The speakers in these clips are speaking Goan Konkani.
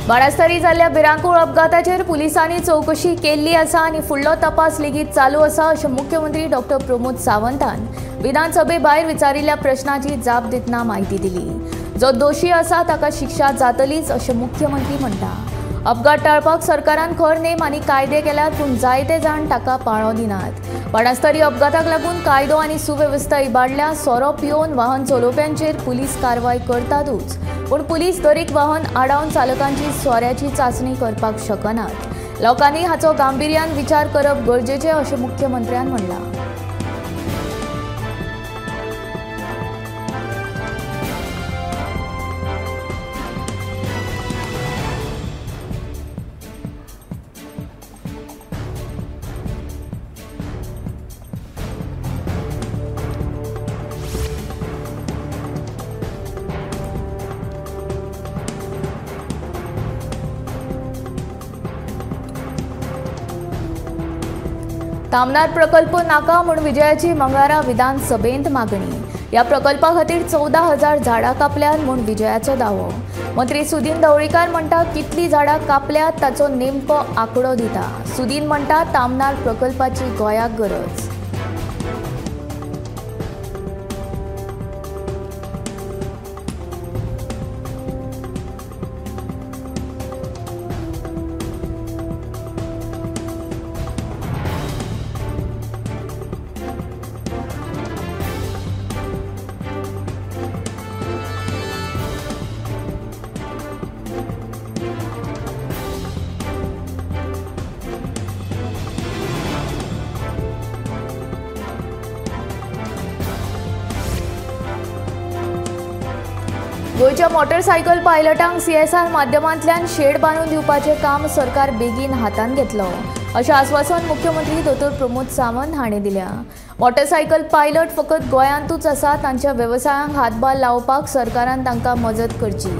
बाणास्तरी जाल्ल्या भिरांकूळ अपघाताचेर पुलिसांनी चवकशी केल्ली आसा आनी फुडलो तपास लेगीत चालू आसा अशें मुख्यमंत्री डॉक्टर प्रमोद सावंतान विधानसभे भायर विचारिल्ल्या प्रश्नाची जाप दितना म्हायती दिली। जो दोशी आसा ताका शिक्षा जातलीच अशें मुख्यमंत्री म्हणटा। अपघात टाळपाक सरकारान खर नेम आनी कायदे केल्यात, पूण जायते जाण ताका पाळो दिनात। बाणास्तरी अपघाताक लागून कायदो आनी सुवेवस्था इबाडल्या। सोरो पिवन वाहन चलोवप्यांचेर पुलीस कारवाय करतातूच, पूण पुलीस दरेक वाहन आडावन चालकांची सोऱ्याची चांचणी करपाक शकनात। लोकांनी हाचो गांभिर्यान विचार करप गरजेचें अशें मुख्यमंत्र्यान म्हणलां। तामनार प्रकल्प नाका म्हूण विजयाची मंगळारा विधानसभेंत मागणी। ह्या प्रकल्पा खातीर 14,000 झाडां कापल्यात म्हूण विजयाचो दावो। मंत्री सुदीन ढवळीकार म्हणटा कितली झाडां कापल्यात ताचो नेमको आंकडो दिता। सुदीन म्हणटा तामनार प्रकल्पाची गोंयाक गरज। गोंयच्या मोटरसायकल पायलटांक सीएसआर माध्यमांतल्यान शेड बांदून दिवपाचें काम सरकार बेगीन हातांत घेतलो अशें आस्वासन मुख्यमंत्री दोतोर प्रमोद सावंत हांणी दिल्या। मोटरसायकल पायलट फकत गोंयांतूच आसा, तांच्या वेवसायांक हातभार लावपाक सरकारान तांकां मजत करची,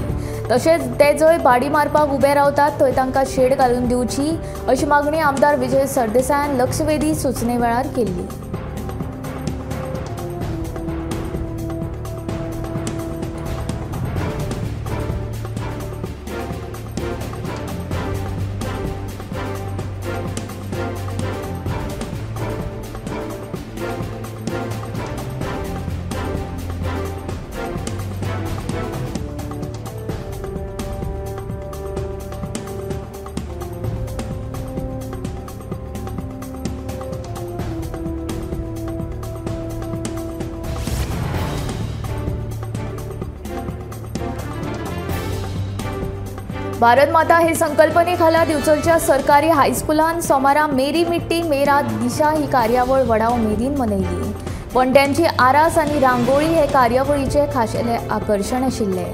तशेंच ते जंय भाडी मारपाक उबे रावतात थंय तांकां शेड घालून दिवची अशी मागणी आमदार विजय सरदेसायान लक्षवेधी सुचणे वेळार केल्ली। भारत माता हे संकल्पने खाला दिवचलच्या सरकारी हायस्कुलान सोमारा मेरी मिट्टी मेरा दिशा ही कार्यावळ व्हडा उमेदीन मनयली। पणट्यांची आरास आनी रांगोळी हे कार्यावळीचे खाशेले आकर्शण आशिल्ले।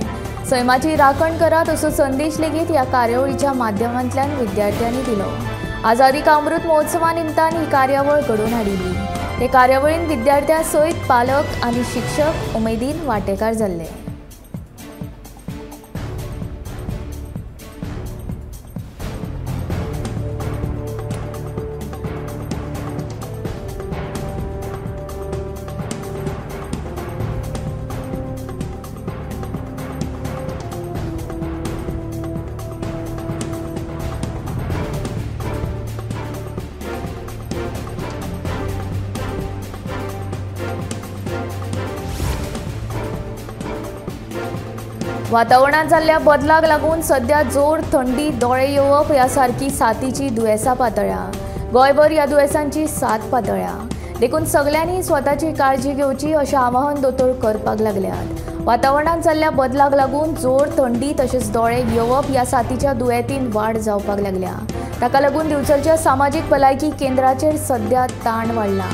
सैमाची राखण करात असो संदेश लेगीत ह्या कार्यावळीच्या माध्यमांतल्यान विद्यार्थ्यांनी दिलो। आझादी का अमृत महोत्सवा निमतान ही कार्यावळ घडोवन हाडिल्ली। हे कार्यावळीन विद्यार्थ्यां सयत पालक आनी शिक्षक उमेदीन वांटेकार जाल्ले। वातावरणात जाल्ल्या बदलाक लागून सध्या जोर, थंडी, दोळे येवप ह्या सारकी साथीची दुयेंसां पातळ्या। गोंयभर ह्या दुयेंसांची साथ पातळ्या, देखून सगल्यांनी स्वताची काळजी घेवची अशें आवाहन दोतोर करपाक लागल्यात। वातावरणात जाल्ल्या बदलाक लागून जोर, थंडी तशेंच दोळे येवप ह्या साथीच्या दुयेंतीन वाड जावपाक लागल्या। ताका लागून दिवचलच्या सामाजीक भलायकी केंद्राचेर सध्या ताण वाडला।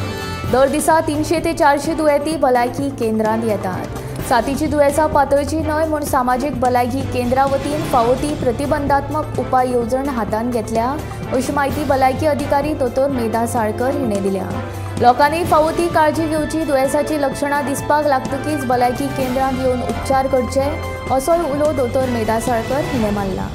दर दिसा 300 ते 400 दुयेंती भलायकी केंद्रांत येतात। साथीची दुयेंसां पातळची न्हय म्हूण सामाजीक भलायकी केंद्रा वतीन फावो ती प्रतिबंधात्मक उपाय येवजण हातांत घेतल्या अशी म्हायती भलायकी अधिकारी दोतोर मेधा साळकर हिणें दिल्या। लोकांनी फावो ती काळजी घेवची, दुयेंसाची लक्षणां दिसपाक लागतकीच भलायकी केंद्रांत येवन उपचार करचे असोय उलो दोतोर मेधा साळकर हिणें मारला।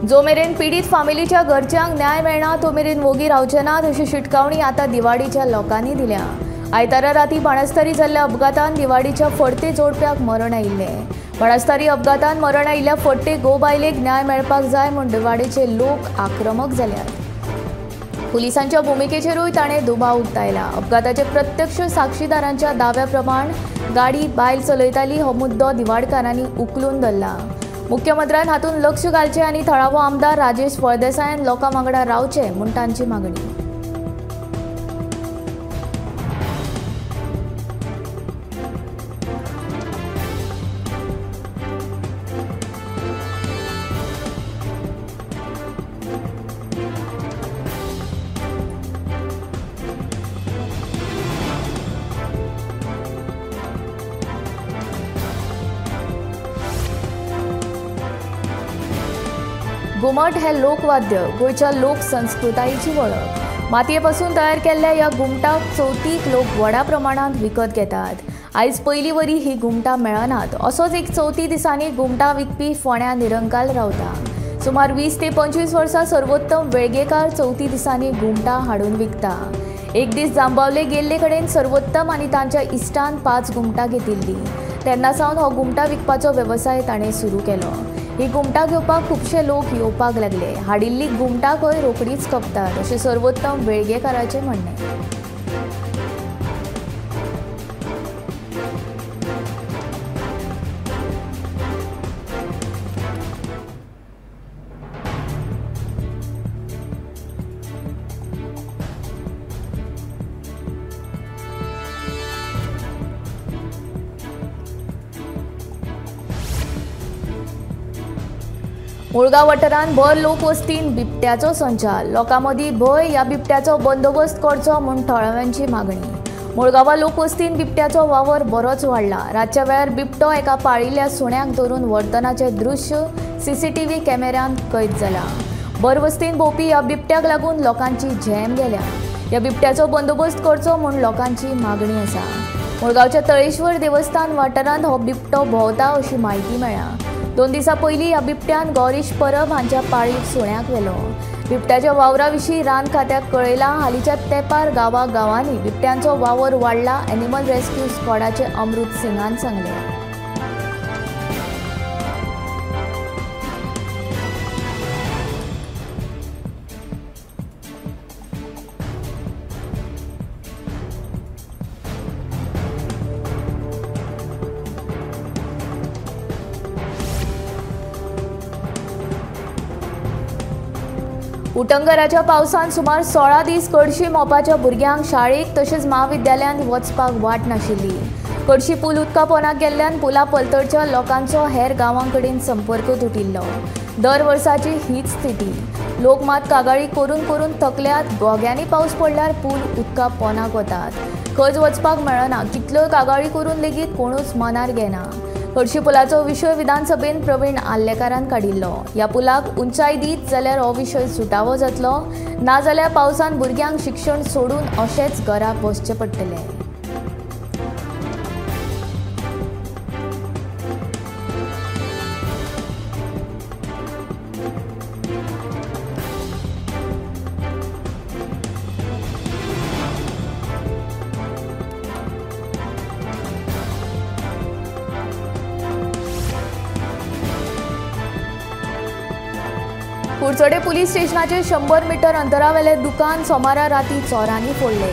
जो मेरेन पीडित फामिलीच्या घरच्यांक न्याय मेळना तो मेरेन वोगी रावचे नात अशी शिटकावणी आतां दिवाडीच्या लोकांनी दिल्या। आयतारा राती बाणस्तारी जाल्ल्या अपघातान दिवाडीच्या फडते जोडप्याक मरण आयिल्लें। बाणस्तारी अपघातान मरण आयिल्ल्या फडते गोबायलेक न्याय मेळपाक जाय म्हूण दिवाडीचे लोक आक्रमक जाल्यात। पुलिसांच्या भुमिकेचेरूय ताणें दुबाव उक्तायला। अपघाताचे प्रत्यक्ष साक्षीदारांच्या दाव्या प्रमाण गाडी बायल चलयताली हो मुद्दो दिवाडकारांनी उखलून धरला। मुख्यमंत्र्यान हातूंत लक्ष घालचें आनी थळावो आमदार राजेश फळदेसायान लोकां वांगडा रावचें म्हूण तांची मागणी। घुमट हे लोकवाद्य गोंयच्या लोकसंस्कृतायेची वळख। मातयेपासून तयार केल्ल्या ह्या घुमटाक चवथीक लोक व्हडा प्रमाणांत विकत घेतात। आयज पयलीं वरी ही घुमटां मेळनात। असोच एक चवथी दिसांनी घुमटां विकपी फोंड्या निरंकाल रावता। सुमार 20 ते 25 वर्सां सर्वोत्तम वेळगेकार चवथी दिसांनी घुमटां हाडून विकता। एक दीस जांबावले गेल्ले कडेन सर्वोत्तम आनी तांच्या इश्टान 5 घुमटां घेतिल्लीं। तेन्ना सावन हो घुमटां विकपाचो वेवसाय ताणें सुरू केलो। ही घुमटां घेवपाक खुबशे लोक येवपाक लागले। हाडिल्ली घुमटां खंय रोखडीच खपतात अशें सर्वोत्तम वेळगेकाराचें म्हणणें। मुळगांव वाठारांत भर लोकवस्तीन बिबट्याचो संचार। लोकां मदीं भंय ह्या बिबट्याचो बंदोबस्त करचो म्हूण थळाव्यांची मागणी। मुळगांवा लोकवस्तीन बिबट्याचो वावर बरोच वाडला। रातच्या वेळार बिबटो एका पाळिल्ल्या सुण्याक धरून व्हरतनाचें दृश्य सीसीटीव्ही कॅमेऱ्यांत कैद जालां। भर वस्तीन भोंवपी ह्या बिबट्याक लागून लोकांची झेम गेल्या। ह्या बिबट्याचो बंदोबस्त करचो म्हूण लोकांची मागणी आसा। मुळगांवच्या तळेश्वर देवस्थान वाठारांत हो बिबटो भोंवता अशी म्हायती मेळ्ळ्या। 2 दिसां पयलीं ह्या बिबट्यान गौरीश परब हांच्या पाळीव सुण्याक व्हेलो। बिबट्याच्या वावरा विशीं रान खात्याक कळयलां। हालींच्या तेंपार गांवागांवांनी बिबट्यांचो वावर वाडला। एनिमल रेस्क्यू स्क्वॉडाचे अमृत सिंगान सांगलें। उटंगराच्या पावसान सुमार 16 दीस कडशी मोपाच्या भुरग्यांक शाळेक तशेंच म्हाविद्यालयांत वचपाक वाट नाशिल्ली। कडशी पूल उदका पोनाक गेल्ल्यान पुला पलतडच्या लोकांचो हेर गांवांकडेन संपर्क तुटिल्लो। दर वर्साची हीच स्थिती। लोक मात कागाळी करून करून थकल्यात। गोग्यांनी पावस पडल्यार पूल उदका पोनाक वतात, खंयच वचपाक मेळना। कितल्योय कागाळी करून लेगीत कोणूच मनार घेना। कडशी पुलाचो विशय विधानसभेन प्रवीण आर्लेकारान काडिल्लो। ह्या पुलाक उंचाय दीत जाल्यार हो विशय सुटावो जातलो, नाजाल्यार पावसान भुरग्यांक शिक्षण सोडून अशेंच घरा बसचें पडटलें। कुडचडे पुलीस स्टेशनाचे 100 मीटर अंतरावेले दुकान सोमारा राती चोरांनी फोडले।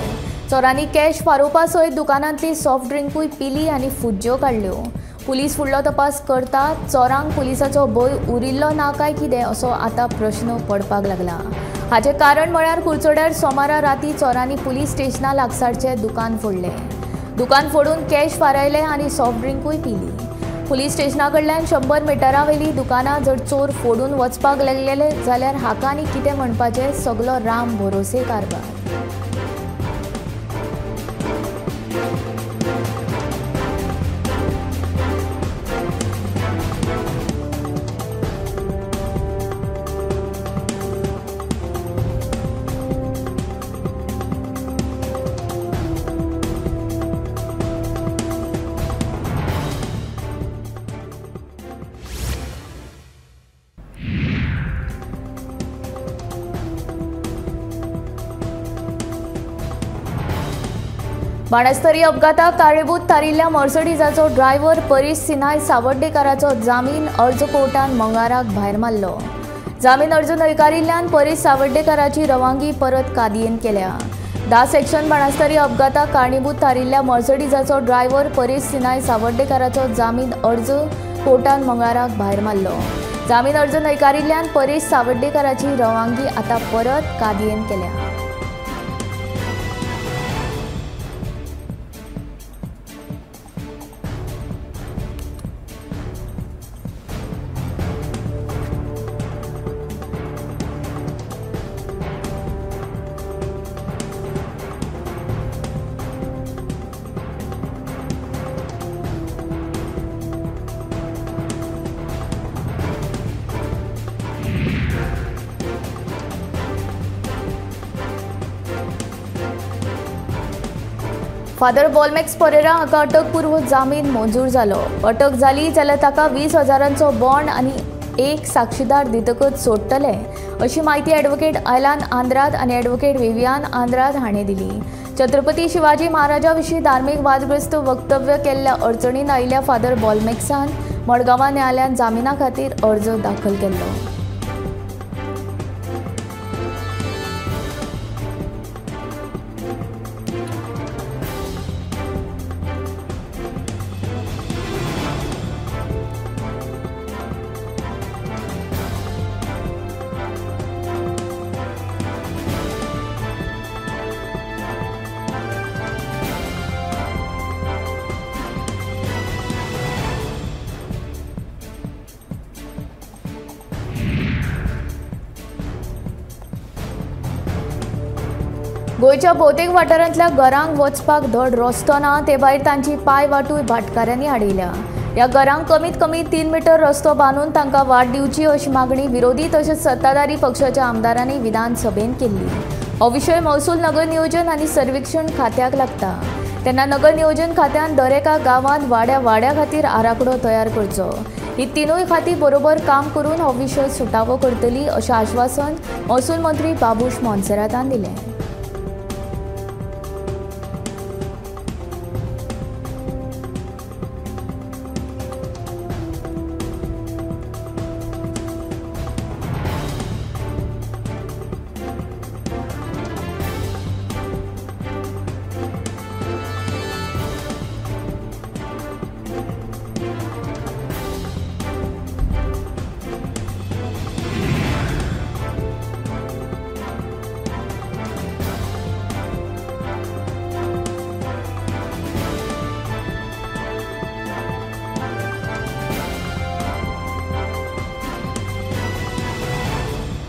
चोरांनी कॅश फारोवपा सयत दुकानांतली सॉफ्ट ड्रिंकूय पिली आनी फुज्ज्यो काडल्यो। पुलीस फुडलो तपास करता। चोरांक पुलिसाचो भंय उरिल्लो ना काय कितें असो आतां प्रश्न पडपाक लागला। हाचें कारण म्हळ्यार कुडचड्यार सोमारा राती चोरांनी पुलीस स्टेशना लागसारचें दुकान फोडलें। दुकान फोडून कॅश फारायले आनी सॉफ्ट ड्रिंकूय पिली। पुलीस स्टेशना कडल्यान 100 मिटरावेली दुकानां जर चोर फोडून वचपाक लागलेले जाल्यार हाका आनी कितें म्हणपाचें, सगलो राम भरोसे कारभार। बाणस्तारी अपघाताक कारणीभूत थारिल्ल्या मर्सडीजाचो ड्रायव्हर परेश सिनाय सावर्डेकाराचो जामीन अर्ज कोर्टान मंगळाराक भायर मारलो। जामीन अर्ज न्हयकारिल्ल्यान परेश सावर्डेकाराची रवानगी परत कादयेन केल्या। 10 सेक्शन बाणस्तारी अपघाताक कारणीभूत थारिल्ल्या मर्सडीजाचो ड्रायव्हर परेश सिनाय सावर्डेकाराचो जामीन अर्ज कोर्टान मंगळाराक भायर मारलो। जामीन अर्ज न्हयकारिल्ल्यान परेश सावर्डेकाराची रवानगी आतां परत कादयेन केल्या। फादर बॉलमॅक्स परेरा हाका अटकपूर्व जामीन मंजूर जालो। अटक जाली जाल्यार ताका 20,000 बॉन्ड आनी एक साक्षीदार दितकच सोडटले अशी म्हायती ॲडव्होकेट आयलान आंद्राद आनी ॲडव्होकेट विवियान आंद्राद हाणें दिली। छत्रपती शिवाजी महाराजा विशीं धार्मीक वादग्रस्त वक्तव्य केल्ल्या अडचणीन आयिल्ल्या फादर बॉलमॅक्सान मडगांवां न्यायालयांत जामिना खातीर अर्ज दाखल केल्लो। गोंयच्या भोवतेक वाठारांतल्या घरांक वचपाक धड रस्तो ना, ते भायर तांची पांय वाटूय भाटकारांनी हाडिल्या। ह्या घरांक कमीत कमी 3 मीटर रस्तो बांदून तांकां वाट दिवची अशी मागणी विरोधी तशेंच सत्ताधारी पक्षाच्या आमदारांनी विधानसभेंत केल्ली। हो विशय महसूल नगर नियोजन आनी सर्वेक्षण खात्याक लागता। तेन्ना नगर नियोजन खात्यान दरेका गांवांत वाड्या वाड्या खातीर आराखडो तयार करचो। ही तिनूय खाती बरोबर काम करून हो विशय सुटावो करतली अशें आश्वासन महसूल मंत्री बाबूश मोन्सेरातान दिलें।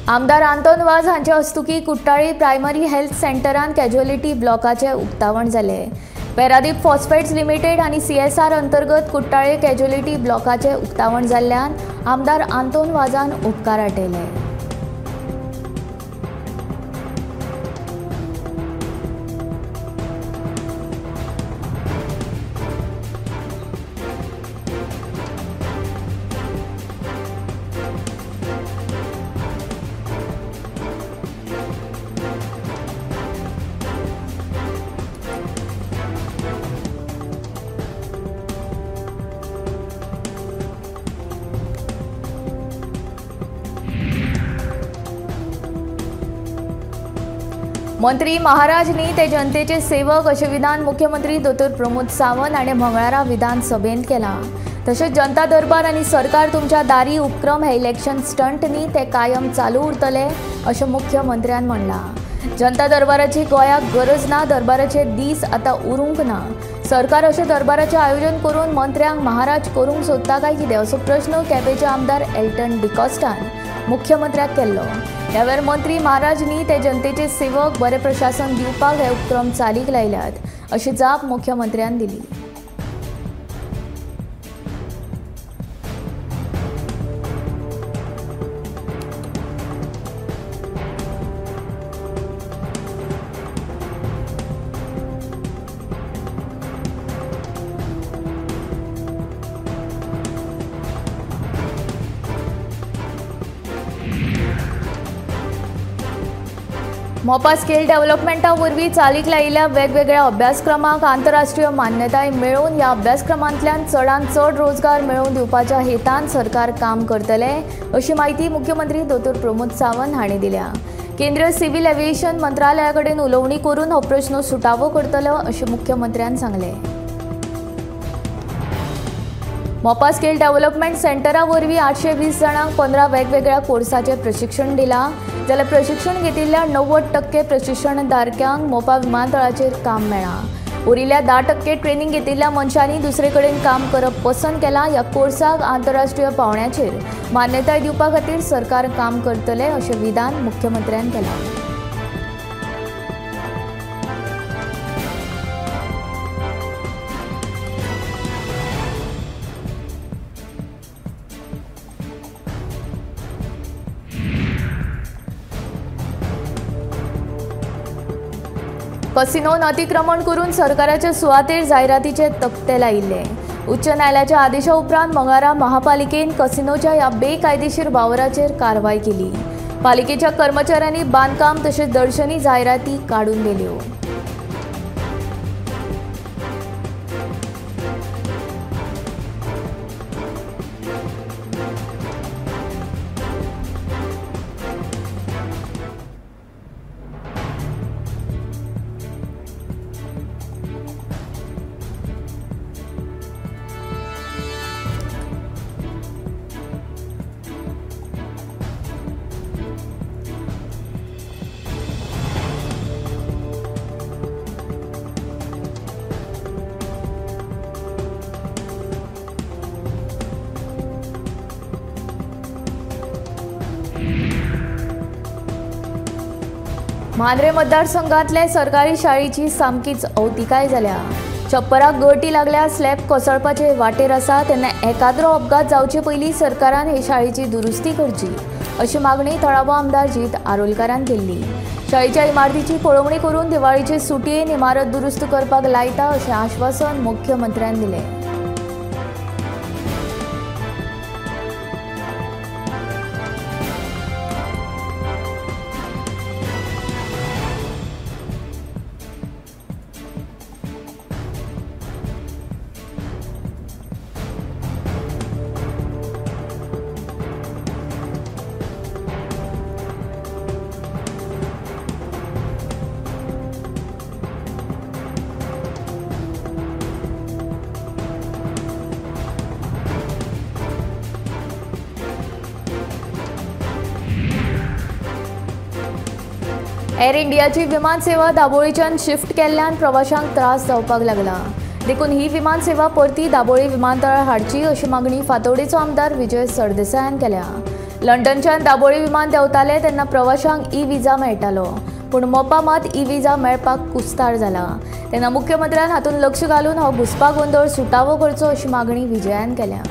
आमदार आंतोन वाज हांचे हस्तुकी कुट्टाळी प्रायमरी हेल्थ सेंटरान कॅज्युअलिटी ब्लॉकाचें उक्तावण जालें। पॅरादीप फॉस्फेट्स लिमिटेड आनी सीएसआर अंतर्गत कुट्टाळे कॅज्युअलिटी ब्लॉकाचें उक्तावण जाल्ल्यान आमदार आंतोन वाजान उपकार आटयले। मंत्री महाराज न्ही ते जनतेचे सेवक अशें विधान मुख्यमंत्री दोतोर प्रमोद सावंत हाणें मंगळारा विधानसभेंत केलां। तशेंच जनता दरबार आनी सरकार तुमच्या दारी उपक्रम हे इलेक्शन स्टंट न्ही ते कायम चालू उरतले अशें मुख्यमंत्र्यान म्हणलां। जनता दरबाराची गोंयाक गरज ना, दरबाराचे दीस आतां उरूंक ना। सरकार अशें दरबाराचें आयोजन करून मंत्र्यांक महाराज करूंक सोदता काय कितें असो प्रश्न केपेंचे आमदार एल्टन डिकॉस्टान मुख्यमंत्र्याक केल्लो। ह्या वेळार मंत्री महाराज न्ही ते जनतेचे सेवक, बरें प्रशासन दिवपाक हे उपक्रम चालीक लायल्यात अशी जाप मुख्यमंत्र्यान दिली। मोपा स्किल डेव्हलपमेंटा वरवीं चालीक लायिल्ल्या वेगवेगळ्या अभ्यासक्रमांक आंतरराष्ट्रीय मान्यताय मेळोवन ह्या अभ्यासक्रमांतल्यान चडांत चड रोजगार मेळोवन दिवपाच्या हेतान सरकार काम करतले अशी म्हायती मुख्यमंत्री दोतोर प्रमोद सावंत हांणी दिल्या. केंद्रीय सिव्हिल एव्हिएशन मंत्रालया कडेन उलोवणी करून हो प्रश्न सुटावो करतलो अशें मुख्यमंत्र्यान सांगलें. मोपा स्किल डेव्हलपमेंट सेंटरा वरवीं 820 जाणांक 15 वेगवेगळ्या कोर्साचें प्रशिक्षण दिलां, जाल्यार प्रशिक्षण घेतिल्ल्या 90% प्रशिक्षणधारक्यांक मोपा विमानतळाचेर काम मेळ्ळां. उरिल्ल्या 10% ट्रेनिंग घेतिल्ल्या मनशांनी दुसरे कडेन काम करप पसंत केलां. ह्या कोर्साक आंतरराष्ट्रीय पावंड्याचेर मान्यताय दिवपा खातीर सरकार काम करतलें अशें विधान मुख्यमंत्र्यान केलां. कसिनोन अतिक्रमण करून सरकाराच्या सुवातेर जायरातीचे तकटे लायिल्ले. उच्च न्यायालयाच्या आदेशा उपरांत मंगळारा महापालिकेन कसिनोच्या ह्या बेकायदेशीर वावराचेर कारवाय केली. पालिकेच्या कर्मचाऱ्यांनी बांदकाम तशेंच दर्शनी जायराती काडून दिल्यो. मांद्रे मतदारसंघातले सरकारी शाळेची सामकीच अवतिकाय जाल्या. छप्पराक गळटी लागल्या, स्लॅब कोसळपाचे वाटेर आसा तेन्ना एकाद्रो अपघात जावचे पयलीं सरकारान हे शाळेची दुरुस्ती करची अशी मागणी थळावो आमदार जीत आरोलकारान केल्ली. शाळेच्या इमारतीची पळोवणी करून दिवाळीचे सुटयेन इमारत दुरुस्त करपाक लायता अशें आश्वासन मुख्यमंत्र्यान दिलें. एर इंडियाची विमान सेवा दाबोळीच्यान शिफ्ट केल्ल्यान प्रवाशांक त्रास जावपाक लागला. देखून ही विमान सेवा परती दाबोळी विमानतळार हाडची अशी मागणी फातोडेचो आमदार विजय सरदेसायान केल्या. लंडनच्यान दाबोळी विमान देंवताले तेन्ना प्रवाशांक ई विजा मेळटालो, पूण मोपा मात ई विजा मेळपाक कुस्तार जाला. तेन्ना मुख्यमंत्र्यान हातूंत लक्ष घालून हो घुसपा गोंदळ सुटावो करचो अशी मागणी विजयान केल्या.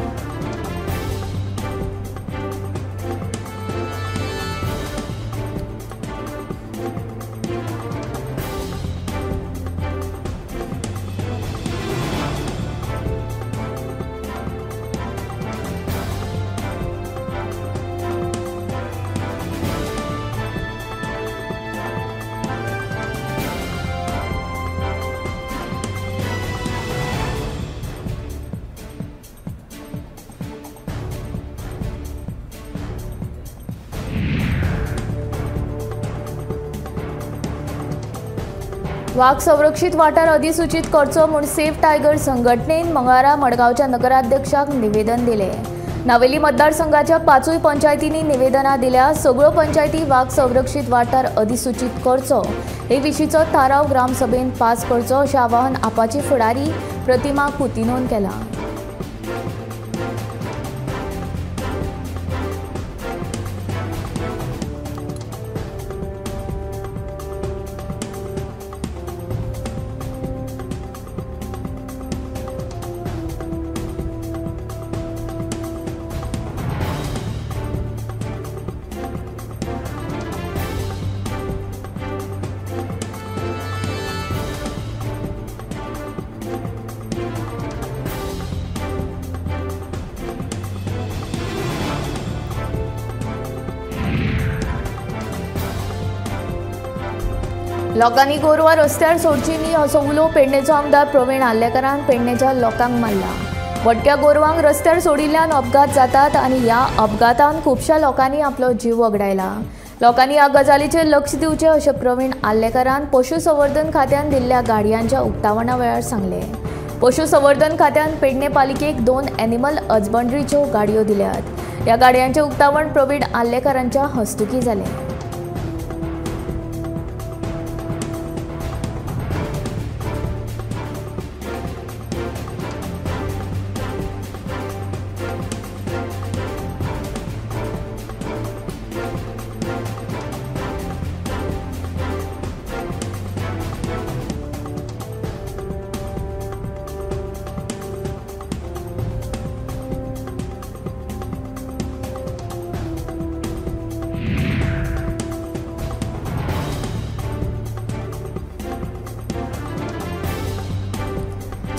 वाघ संरक्षित वाठार अधिसूचित करचो म्हूण सेव्ह टायगर संघटनेन मंगळारा मडगांवच्या नगराध्यक्षाक निवेदन दिलें. नावेली मतदारसंघाच्या 5 पंचायतींनी निवेदनां दिल्या. सगळ्यो पंचायती वाघ संरक्षित वाठार अधिसूचित करचो हे विशींचो थाराव ग्रामसभेन पास करचो अशें आवाहन आपाची फुडारी प्रतिमा कुतिनोन केलां. लोकांनी गोरवां रस्त्यार सोडची न्ही असो उलो पेडणेचो आमदार प्रवीण आर्लेकारान पेडणेच्या लोकांक मारला। भटक्या गोरवांक रस्त्यार सोडिल्ल्यान अपघात जातात आनी ह्या अपघातान खुबश्या लोकांनी आपलो जीव वगडायला। लोकांनी ह्या गजालीचेर लक्ष दिवचें अशें प्रवीण आर्लेकारान पशुसंवर्धन खात्यान दिल्ल्या गाडयांच्या उक्तावणा वेळार सांगलें। पशुसंवर्धन खात्यान पेडणे पालिकेक 2 एनिमल हजबंड्रीच्यो गाडयो दिल्यात। ह्या गाडयांचें उक्तावण प्रवीण आर्लेकारांच्या हस्तुकीं जालें।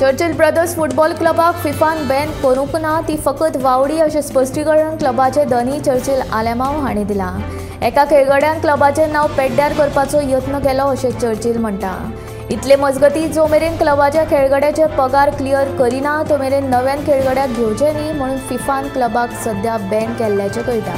चर्चिल ब्रदर्स फुटबॉल क्लबाक फिफान बॅन करूंक ना, ती फकत वावडी अशें स्पश्टीकरण क्लबाचे धनी चर्चिल आलेमाव हांणी दिलां। एका खेळगड्यान क्लबाचें नांव पेड्ड्यार करपाचो यत्न केलो अशें चर्चिल म्हणटा। इतले मजगतीं जो मेरेन क्लबाच्या खेळगड्याचे पगार क्लियर करिना तो मेरेन नव्यान खेळगड्याक घेवचे न्ही म्हणून फिफान क्लबाक सध्या बॅन केल्ल्याचें कळटा।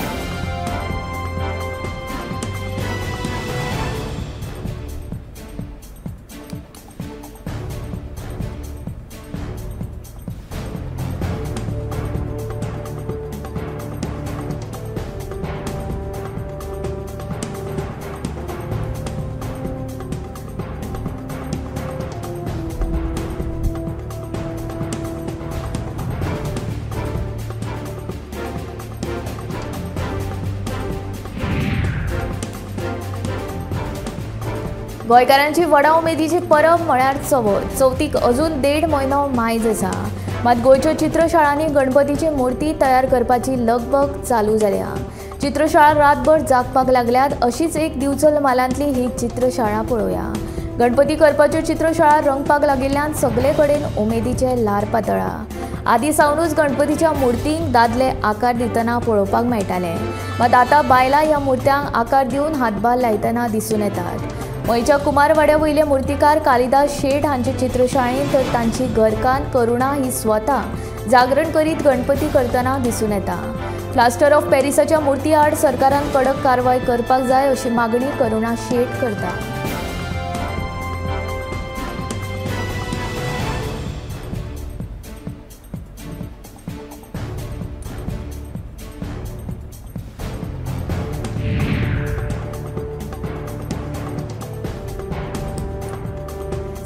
गोंयकारांची व्हडा उमेदीची परब म्हळ्यार चवथ। चवथीक अजून 1.5 म्हयनो मायज आसा, मात गोंयच्यो चित्रशाळांनी गणपतीची मूर्ती तयार करपाची लगबग चालू जाल्या। चित्रशाळा रातभर जागपाक लागल्यात। अशीच एक दिवचल म्हालांतली ही चित्रशाळा पळोवया। गणपती करपाच्यो चित्रशाळा रंगपाक लागिल्ल्यान सगळे कडेन उमेदीचें ल्हार पातळ्ळां। आदी सावनूच गणपतीच्या मूर्तींक दादले आकार दितना पळोवपाक मेळटाले, मात आतां बायलां ह्या मूर्त्यांक आकार दिवन हातभार लायतना दिसून येतात। मयच्या कुमारवाड्या वयले मूर्तिकार कालिदास शेठ हांचे चित्रशाळेंत तर तांची घरकान्न करुणा ही स्वता जागरण करीत गणपती करतना दिसून येता। प्लास्टर ऑफ पॅरिसाच्या मूर्ती आड सरकारान कडक कारवाय करपाक जाय अशी मागणी करुणा शेठ करता।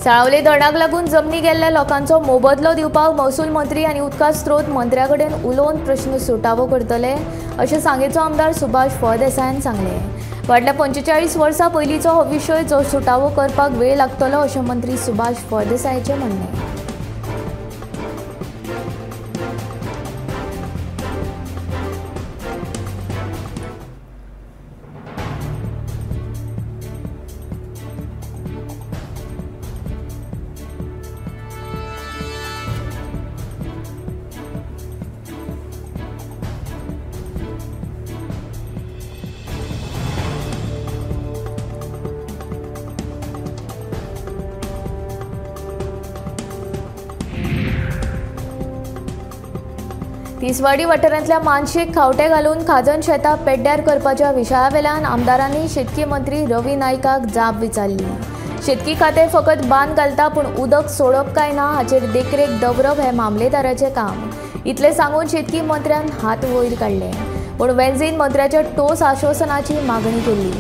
साळावले धरणाक लागून जमनी गेल्ल्या लोकांचो मोबदलो दिवपाक महसूल मंत्री आनी उदका स्रोत मंत्र्या कडेन उलोवन प्रश्न सुटावो करतले अशें सांगेचो आमदार सुभाष फळदेसायान सांगलें। फाटल्या 45 वर्सां पयलींचो हो विशय जो सुटावो करपाक वेळ लागतलो अशें मंत्री सुभाष फळदेसायाचें म्हणणें। तिसवाडी वाठारांतल्या मानशेक खावटे घालून खाजन शेतां पेड्ड्यार करपाच्या विशयावेल्यान आमदारांनी शेतकी मंत्री रवी नायकाक जाप विचारली। शेतकी खातें फकत बांद घालता पूण उदक सोडप काय ना हाचेर देखरेख दवरप हें मामलेदाराचें काम, इतलें सांगून शेतकी मंत्र्यान हात वयर काडले। पूण वेन्झीन मंत्र्याच्या ठोस आश्वासनाची मागणी केली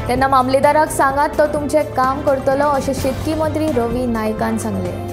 तेन्ना मामलेदाराक सांगात तो तुमचें काम करतलो अशें शेतकी मंत्री रवी नायकान सांगलें।